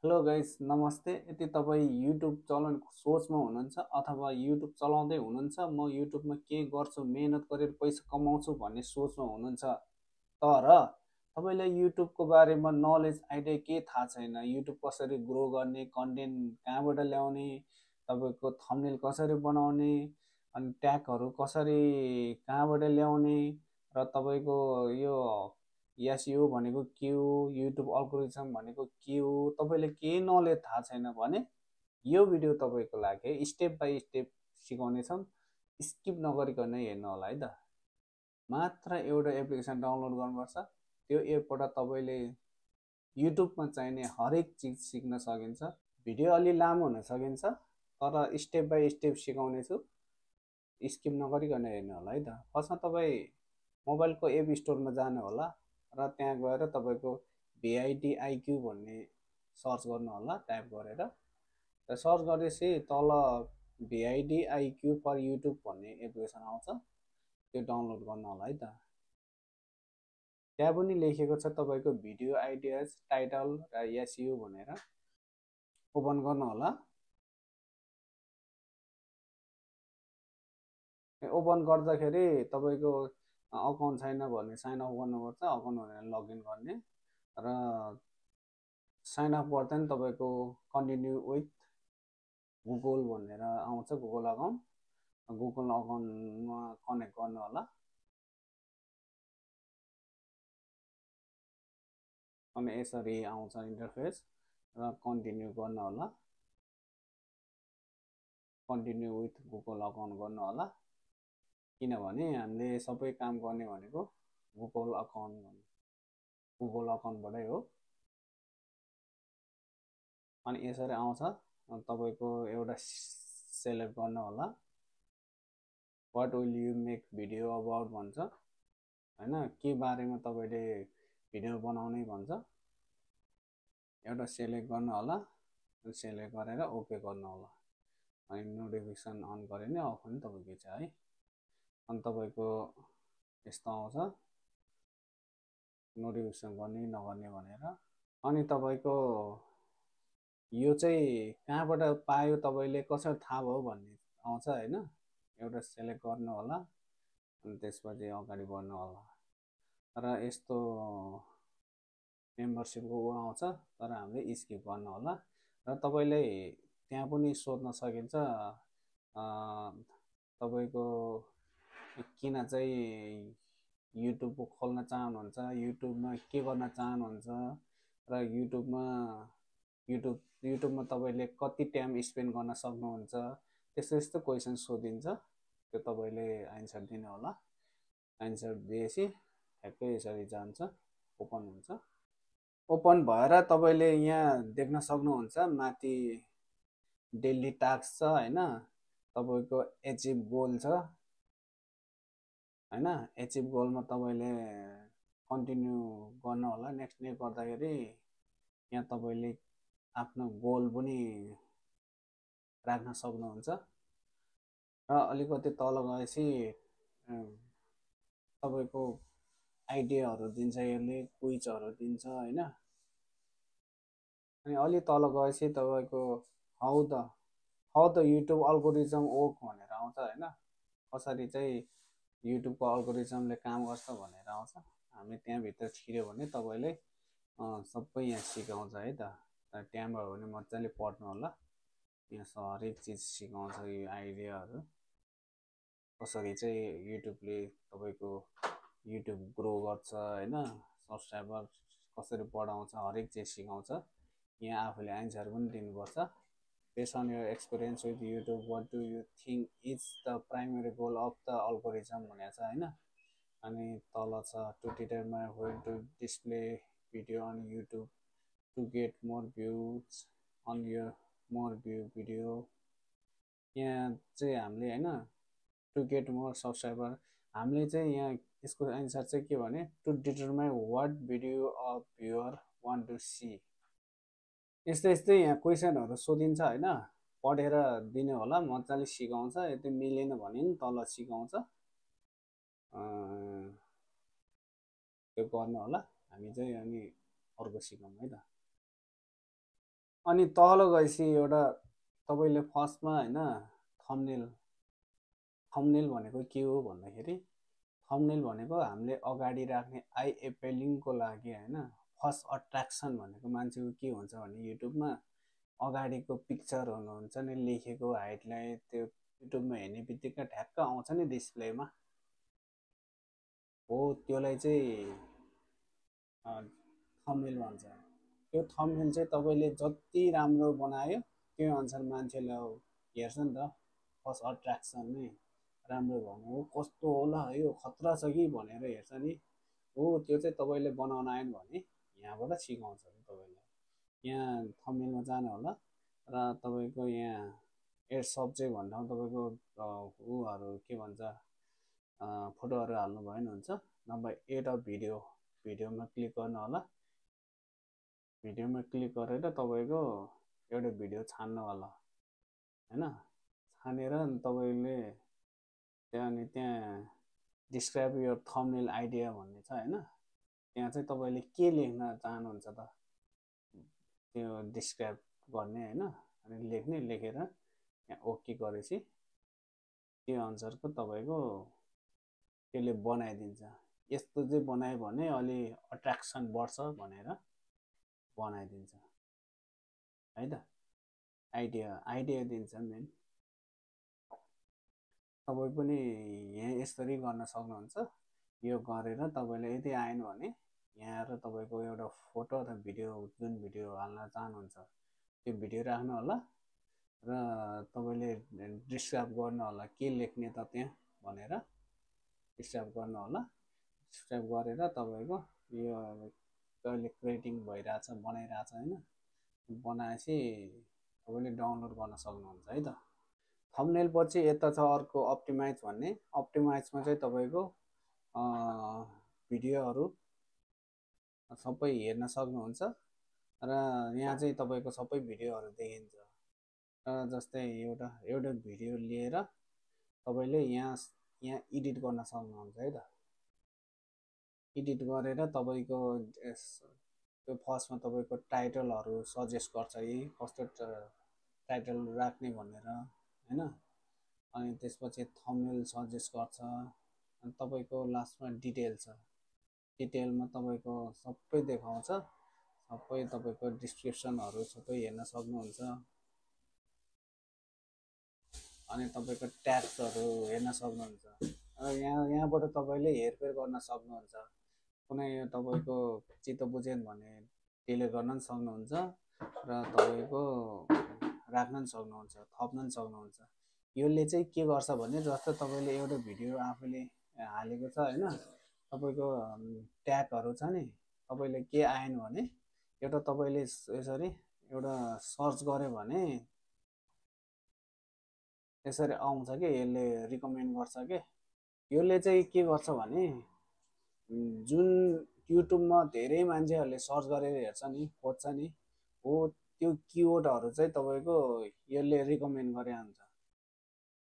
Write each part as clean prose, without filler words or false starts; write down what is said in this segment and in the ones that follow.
Hello guys, नमस्ते। यदि तपाईँ युट्युब चलाउनेको सोचमा हुनुहुन्छ अथवा युट्युब चलाउँदै हुनुहुन्छ, म युट्युबमा के गर्छु, मेहनत गरेर पैसा कमाउँछु भन्ने सोचमा हुनुहुन्छ, तर तपाईँलाई युट्युबको बारेमा नलेज आइडिया के थाहा छैन, युट्युब कसरी ग्रो गर्ने, कन्टेन्ट कहाँबाट ल्याउने, तपाईँको थम्बनेल कसरी बनाउने, अनि ट्यागहरू कसरी कहाँबाट ल्याउने, र तपाईँको यो एसइओ भनेको के हो, युट्युब अल्गोरिथम भनेको के हो, तपाईँले केही नलेज थाहा छैन भने यो भिडियो तपाईँको लागि स्टेप बाई स्टेप सिकाउनेछौँ। स्किप नगरिकन हेर्नु होला है त। मात्र एउटा एप्लिकेसन डाउनलोड गर्नुपर्छ। त्यो एपबाट तपाईँले युट्युबमा चाहिने हरेक चिज सिक्न सकिन्छ। भिडियो अलि लामो हुन सकिन्छ, तर स्टेप बाई स्टेप सिकाउने छु। स्किप नगरिकन हेर्नु होला है त। फर्स्टमा तपाईँ मोबाइलको एप स्टोरमा जानु होला र त्यहाँ गएर तपाईँको भिआइडिआइक्यू भन्ने सर्च गर्नु होला, टाइप गरेर। र सर्च गरेपछि तल भिआइडिआइक्यू फर युट्युब भन्ने एप्लिकेसन आउँछ, त्यो डाउनलोड गर्नु होला है त। त्यहाँ पनि लेखेको छ तपाईँको भिडियो आइडियाज, टाइटल र एसइओ भनेर। ओपन गर्नु होला। ओपन गर्दाखेरि तपाईँको अकाउन्ट छैन भने साइन अप गर्नुपर्छ, अकाउन्ट भनेर लगइन गर्ने। र साइन अप गर्दा नि तपाईँको कन्टिन्यू विथ गुगल भनेर आउँछ, गुगल अकाउन्ट। गुगल अकाउन्टमा कनेक्ट गर्नु होला। अनि यसरी आउँछ इन्टरफेस, र कन्टिन्यू गर्नु होला। कन्टिन्यू विथ गुगल अकाउन्ट गर्नु होला, किनभने हामीले सबै काम गर्ने भनेको गुगल अकाउन्टबाटै हो। अनि यसरी आउँछ, तपाईँको एउटा सेलेक्ट गर्नु होला। What will you make video about भन्छ होइन, के बारेमा तपाईँले भिडियो बनाउने भन्छ। एउटा सेलेक्ट गर्नु होला। सेलेक्ट गरेर ओके गर्नु होला। अनि नोटिफिकेसन अन गऱ्यो भने अफ पनि तपाईँको इच्छा है। अनि तपाईँको यस्तो आउँछ, नोटिफिकेसन गर्ने नगर्ने भनेर। अनि तपाईँको यो चाहिँ कहाँबाट पायो, तपाईँले कसरी थाहा भयो भन्ने आउँछ होइन। एउटा सेलेक्ट गर्नु होला, अनि त्यसपछि अगाडि बढ्नु होला। र यस्तो मेम्बरसिपको आउँछ, तर हामीले स्किप गर्नु होला। र तपाईँले त्यहाँ पनि सोध्न सकिन्छ तपाईँको किन चाहिँ युट्युब खोल्न चाहनुहुन्छ, युट्युबमा के गर्न चाहनुहुन्छ, र युट्युबमा तपाईँले कति टाइम स्पेन्ड गर्न सक्नुहुन्छ, त्यस्तो यस्तो क्वेसन सोधिन्छ। त्यो तपाईँले एन्सर दिनु होला। एन्सर दिएपछि ठ्याक्कै यसरी जान्छ, ओपन हुन्छ। ओपन भएर तपाईँले यहाँ देख्न सक्नुहुन्छ माथि डेली टास्क छ होइन, तपाईँको एचिभ गोल छ होइन। एचिभ गोलमा तपाईँले कन्टिन्यू गर्नु होला। नेक्स्ट गर्दाखेरि यहाँ तपाईँले आफ्नो गोल पनि राख्न सक्नुहुन्छ। र अलिकति तल गएपछि तपाईँको आइडियाहरू दिन्छ, यसले क्विजहरू दिन्छ होइन। अनि अलि तल गएपछि तपाईँको हाउ द युट्युब अल्गोरिजम वर्क भनेर आउँछ होइन, कसरी चाहिँ युट्युबको अल्गोरिजमले काम गर्छ भनेर आउँछ। हामी त्यहाँभित्र छिर्यो भने तपाईँले सबै यहाँ सिकाउँछ है त। त्यहाँबाट भने मजाले पढ्नु होला। यहाँ हरेक चिज सिकाउँछ, यो आइडियाहरू कसरी चाहिँ युट्युबले तपाईँको युट्युब ग्रो गर्छ होइन, सब्सक्राइबर कसरी बढाउँछ, हरेक चिज सिकाउँछ। यहाँ आफूले एन्सर पनि दिनुपर्छ। Based on your experience with YouTube, what do you think is the primary goal of the algorithm भनेको छ होइन। अनि तल छ to determine where to display video on YouTube to get more views on your more view video. यहाँ चाहिँ हामीले होइन टु गेट मोर सब्सक्राइबर, हामीले चाहिँ यहाँ यसको एन्सर चाहिँ के भने to determine what video of viewer want to see. यस्तै यस्तै यहाँ क्वेसनहरू सोधिन्छ होइन, पढेर दिने होला, मजाले सिकाउँछ। यदि मिलेन भने नि तल सिकाउँछ, त्यो गर्नु होला। हामी चाहिँ अनि अर्को सिकाउँ है त। अनि तल गएपछि एउटा तपाईँले फर्स्टमा होइन थम्बनेल थम्बनेल भनेको के हो भन्दाखेरि थम्बनेल भनेको हामीले अगाडि राख्ने आई एपेलिङको लागि होइन फर्स्ट अट्र्याक्सन भनेको मान्छेको के हुन्छ भने युट्युबमा अगाडिको पिक्चर हुनुहुन्छ नि लेखेको हाइटलाइट त्यो युट्युबमा हेर्ने बित्तिकै ठ्याक्क आउँछ नि डिस्प्लेमा हो त्योलाई चाहिँ थम्बनेल भन्छ। त्यो थम्बनेल चाहिँ तपाईँले जति राम्रो बनायो त्यो अनुसार मान्छेले हेर्छ नि त फर्स्ट अट्र्याक्सन नै राम्रो भन्यो हो कस्तो होला है यो खतरा छ कि भनेर हेर्छ नि हो त्यो चाहिँ तपाईँले बनाउन आएन भने यहाँबाट सिकाउँछ कि तपाईँले यहाँ थम्बनेलमा जानु होला र तपाईँको यहाँ एड सब्जेक्ट भन्दा तपाईँको उहरू के भन्छ फोटोहरू हाल्नु भयो भने हुन्छ नभए एड अ भिडियो भिडियोमा क्लिक गर्नु होला भिडियोमा क्लिक गरेर तपाईँको एउटा भिडियो छान्नु होला होइन छानेर तपाईँले त्यहाँ डिस्क्राइब योर थम्बनेल आइडिया भन्ने छ होइन त्यहाँ चाहिँ तपाईँले के लेख्न चाहनुहुन्छ त त्यो डिस्क्राइब गर्ने होइन अनि लेख्ने लेखेर यहाँ ओके गरेपछि त्यो अनुसारको तपाईँको त्यसले बनाइदिन्छ यस्तो चाहिँ बनायो भने अलि अट्र्याक्सन बढ्छ भनेर बनाइदिन्छ है त आइडिया दिन्छ मेन तपाईँ पनि यहाँ यसरी गर्न सक्नुहुन्छ यो गरेर तपाईँले यदि आएन भने यहाँ आएर तपाईँको एउटा फोटो अथवा भिडियो जुन भिडियो हाल्न चाहनुहुन्छ त्यो भिडियो राख्नु होला र तपाईँले डिस्क्राइब गर्नु होला के लेख्ने त त्यहाँ भनेर डिस्क्राइब गर्नु होला डिस्क्राइब गरेर तपाईँको यो कहिले क्रिएटिङ भइरहेछ बनाइरहेछ होइन बनाएपछि तपाईँले डाउनलोड गर्न सक्नुहुन्छ है त थम्बनेल पछि यता छ अर्को अप्टिमाइज भन्ने अप्टिमाइजमा चाहिँ तपाईँको भिडियोहरू सबै हेर्न सक्नुहुन्छ र यहाँ चाहिँ तपाईँको सबै भिडियोहरू देखिन्छ र जस्तै एउटा भिडियो लिएर तपाईँले यहाँ एडिट गर्न सक्नुहुन्छ है त एडिट गरेर तपाईँको त्यो फर्स्टमा तपाईँको टाइटलहरू सजेस्ट गर्छ यही कस्तो टाइटल राख्ने भनेर होइन अनि त्यसपछि थम्बनेल सजेस्ट गर्छ अनि तपाईँको लास्टमा डिटेल छ डिटेलमा तपाईँको सबै देखाउँछ सबै तपाईँको डिस्क्रिप्सनहरू सबै हेर्न सक्नुहुन्छ अनि तपाईँको ट्याग्सहरू हेर्न सक्नुहुन्छ र यहाँबाट तपाईँले हेरफेर गर्न सक्नुहुन्छ कुनै तपाईँको चित्त बुझेन भने डिलिट गर्न पनि सक्नुहुन्छ र तपाईँको राख्न पनि सक्नुहुन्छ थप्न पनि सक्नुहुन्छ यसले चाहिँ के गर्छ भने जस्तो तपाईँले एउटा भिडियो आफूले हालेको छ होइन तपाईँको ट्यागहरू छ नि तपाईँले के आएन भने एउटा तपाईँले यसरी एउटा सर्च गऱ्यो भने यसरी आउँछ कि यसले रिकमेन्ड गर्छ कि यसले चाहिँ के गर्छ भने जुन युट्युबमा धेरै मान्छेहरूले सर्च गरेर हेर्छ नि खोज्छ नि हो त्यो किवर्डहरू चाहिँ तपाईँको यसले रिकमेन्ड गरे हुन्छ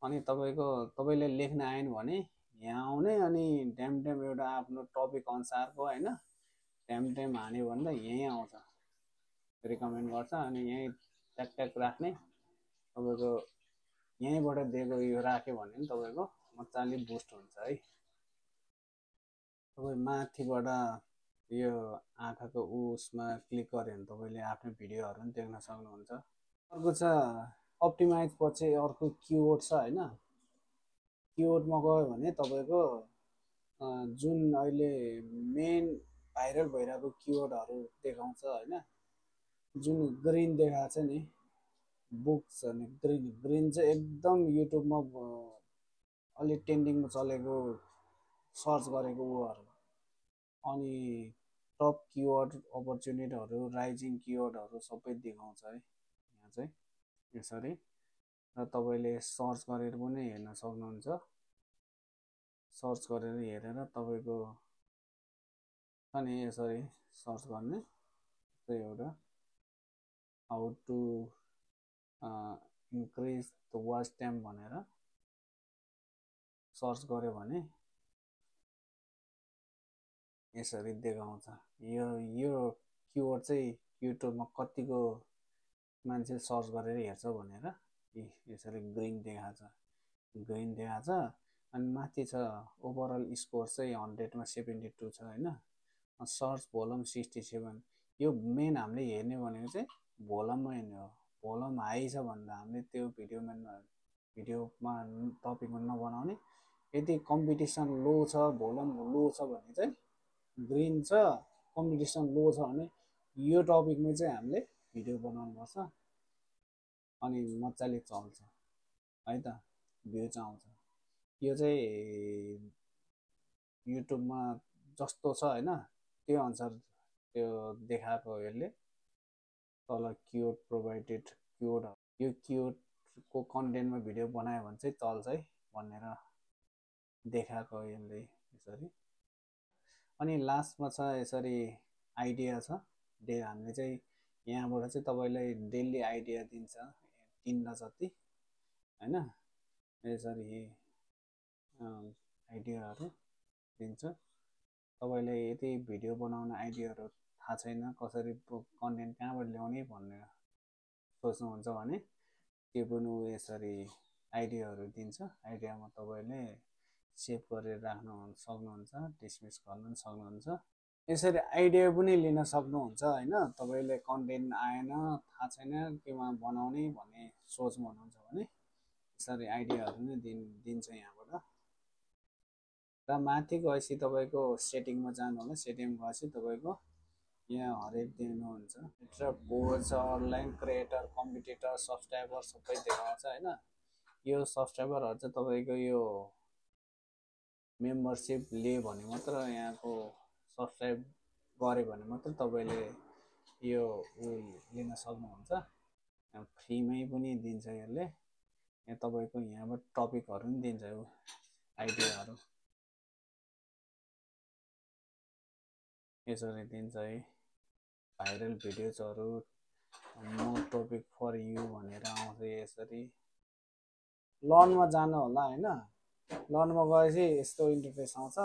अनि तपाईँले लेख्न आएन भने यहाँ आउने अनि ड्याम एउटा आफ्नो टपिक अनुसारको होइन ड्याम हान्यो भने त यहीँ आउँछ रिकमेन्ड गर्छ अनि यहीँ ट्याक राख्ने तपाईँको यहीँबाट दिएको यो राख्यो भने पनि तपाईँको मजाले बुस्ट हुन्छ है तपाईँ माथिबाट यो आँखाको उसमा क्लिक गऱ्यो भने तपाईँले आफ्नो भिडियोहरू पनि देख्न सक्नुहुन्छ अर्को छ अप्टिमाइज पछि अर्को किवर्ड छ होइन किवर्डमा गयो भने तपाईँको जुन अहिले मेन भाइरल भइरहेको किवर्डहरू देखाउँछ होइन जुन ग्रिन देखाएको छ नि बुक्स अनि ग्रिन चाहिँ एकदम युट्युबमा अलि ट्रेन्डिङमा चलेको सर्च गरेको उहरू अनि टप किवर्ड अपर्च्युनिटीहरू राइजिङ किवर्डहरू सबै देखाउँछ है यहाँ चाहिँ यसरी र तपाईँले सर्च गरेर पनि हेर्न सक्नुहुन्छ सर्च गरेर हेरेर तपाईँको छ नि यसरी सर्च गर्ने त्यही एउटा how to increase the watch time भनेर सर्च गऱ्यो भने यसरी देखाउँछ यो किवर्ड चाहिँ युट्युबमा कतिको मान्छे सर्च गरेर हेर्छ भनेर यसरी ग्रिन देखाएको छ अनि माथि छ ओभरअल स्कोर चाहिँ 100मा 72 छ होइन। Search volume 67। यो मेन हामीले हेर्ने भनेको चाहिँ भोल्युममा हेर्ने हो। भोल्युम हाई छ भन्दा हामीले त्यो भिडियोमा टपिकमा नबनाउने। यदि कम्पिटिसन लो छ भोल्युम लो छ भने चाहिँ ग्रिन छ, कम्पिटिसन लो छ भने यो टपिकमा चाहिँ हामीले भिडियो बनाउनुपर्छ अनि मजाले चल्छ है त, भ्युज आउँछ। यो चाहिँ युट्युबमा जस्तो छ होइन त्यो अनुसार त्यो देखाएको यसले तल किवर्ड प्रोभाइडेड किवर्ड यो किवर्डको कन्टेन्टमा भिडियो बनायो भने चाहिँ चल्छ है भनेर देखाएको यसले यसरी। अनि लास्टमा छ यसरी आइडिया छ हामीले चाहिँ यहाँबाट चाहिँ तपाईँलाई डेली आइडिया दिन्छ 3 जति होइन। यसरी आइडियाहरू दिन्छ। तपाईँलाई यदि भिडियो बनाउने आइडियाहरू थाहा छैन कसरी कन्टेन्ट कहाँबाट ल्याउने भनेर सोच्नुहुन्छ भने त्यो पनि यसरी आइडियाहरू दिन्छ। आइडियामा तपाईँले सेभ गरेर राख्नु सक्नुहुन्छ, डिसमिस गर्न सक्नुहुन्छ। यसरी आइडिया पनि लिन सक्नुहुन्छ होइन। तपाईँले कन्टेन्ट आएन थाहा छैन केमा बनाउने भन्ने सोचमा हुनुहुन्छ भने यसरी आइडियाहरू नै दिन्छ यहाँबाट। र माथि गएपछि तपाईँको सेटिङमा जानु होला। सेटिङ गएपछि तपाईँको यहाँ हरेक दिनुहुन्छ pose, online creator, competitor, subscriber सबै देखाउँछ होइन। यो सब्सक्राइबरहरू चाहिँ तपाईँको यो मेम्बरसिप लिए भने मात्र यहाँको सब्सक्राइब गऱ्यो भने मात्र तपाईँले यो लिन सक्नुहुन्छ। फ्रीमै पनि दिन्छ यसले। यहाँ तपाईँको यहाँबाट टपिकहरू पनि दिन्छ आइडियाहरू यसरी दिन्छ है। भाइरल भिडियोजहरू मोर टपिक फर यु भनेर आउँछ यसरी। लर्नमा जानु होला होइन। लर्नमा गएपछि यस्तो इन्टरफेस आउँछ।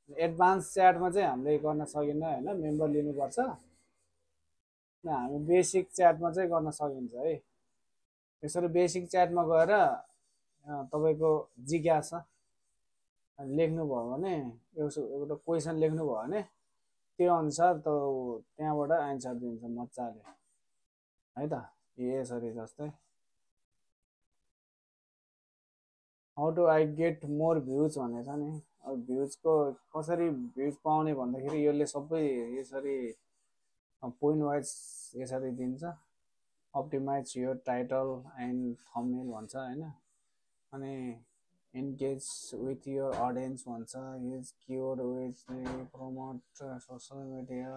एडभान्स च्याटमा चाहिँ हामीले गर्न सकिन्न होइन, मेम्बर लिनुपर्छ। हामी बेसिक च्याटमा चाहिँ गर्न सकिन्छ है। यसरी बेसिक च्याटमा गएर तपाईँको जिज्ञासा लेख्नुभयो भने एउटा क्वेसन लेख्नुभयो भने त्यो अनुसार त त्यहाँबाट एन्सर दिन्छ मजाले है त। यसरी जस्तै how to I get more views भनेर नि। अब भ्युजको कसरी भ्युज पाउने भन्दाखेरि यसले सबै यसरी पोइन्ट वाइज यसरी दिन्छ। Optimise your title and thumbnail भन्छ होइन। अनि एन्गेज विथ योर अडियन्स भन्छ। Use keyword with promote social media.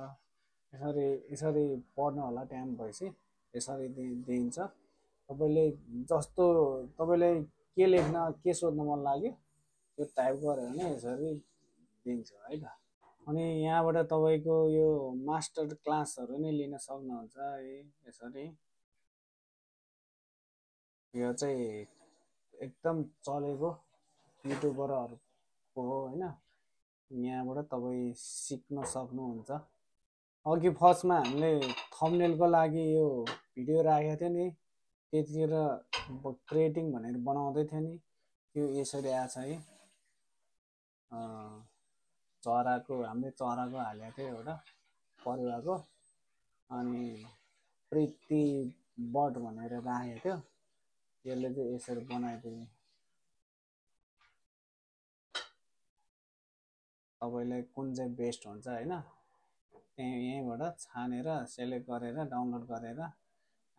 यसरी पढ्नु होला टाइम भएपछि यसरी दिन्छ। तपाईँले जस्तो तपाईँलाई के लेख्न के सोध्न मन लाग्यो त्यो टाइप गरेर नै यसरी दिन्छ है त। अनि यहाँबाट तपाईँको यो मास्टर क्लासहरू नै लिन सक्नुहुन्छ है यसरी। यो चाहिँ एकदम चलेको युट्युबरहरूको हो होइन। यहाँबाट तपाईँ सिक्न सक्नुहुन्छ। अघि फर्स्टमा हामीले थम्बनेलको लागि यो भिडियो राखेको थियो नि, त्यतिखेर क्रिएटिङ भनेर बनाउँदै थियो नि, त्यो यसरी आएछ है। चराको हामीले चराको हालेको थियो एउटा परेवाको, अनि प्रिति बर्ड भनेर राखेको थियो। यसले चाहिँ यसरी बनाइदियो। तपाईँलाई कुन चाहिँ बेस्ट हुन्छ होइन यहीँबाट छानेर सेलेक्ट गरेर डाउनलोड गरेर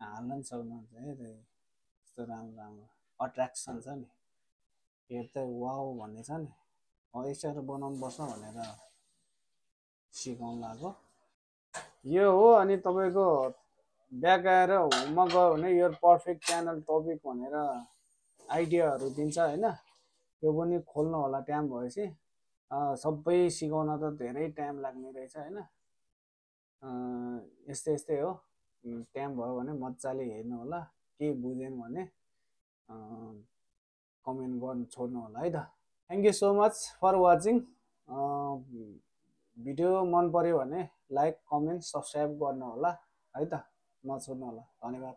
हाल्न पनि सक्नुहुन्छ है। यस्तो राम्रो राम्रो अट्र्याक्सन छ नि, हेर्दै वाउ भन्ने छ नि, यसरी बनाउनुपर्छ भनेर सिकाउनु लाग्यो यो हो। अनि तपाईँको ब्याक आएर होममा गयो भने यो पर्फेक्ट च्यानल टपिक भनेर आइडियाहरू दिन्छ होइन। यो पनि खोल्नु होला टाइम भएपछि। सबै सिकाउन त धेरै टाइम लाग्ने रहेछ होइन। यस्तै हो। टाइम भयो भने मजाले हेर्नु होला। केही बुझेन भने कमेन्ट गर्नु छोड्नु होला है त। Thank you so much for watching. Video मन पर्यो भने लाइक कमेन्ट सब्सक्राइब गर्नु होला है त। नछोड्नु होला। धन्यवाद।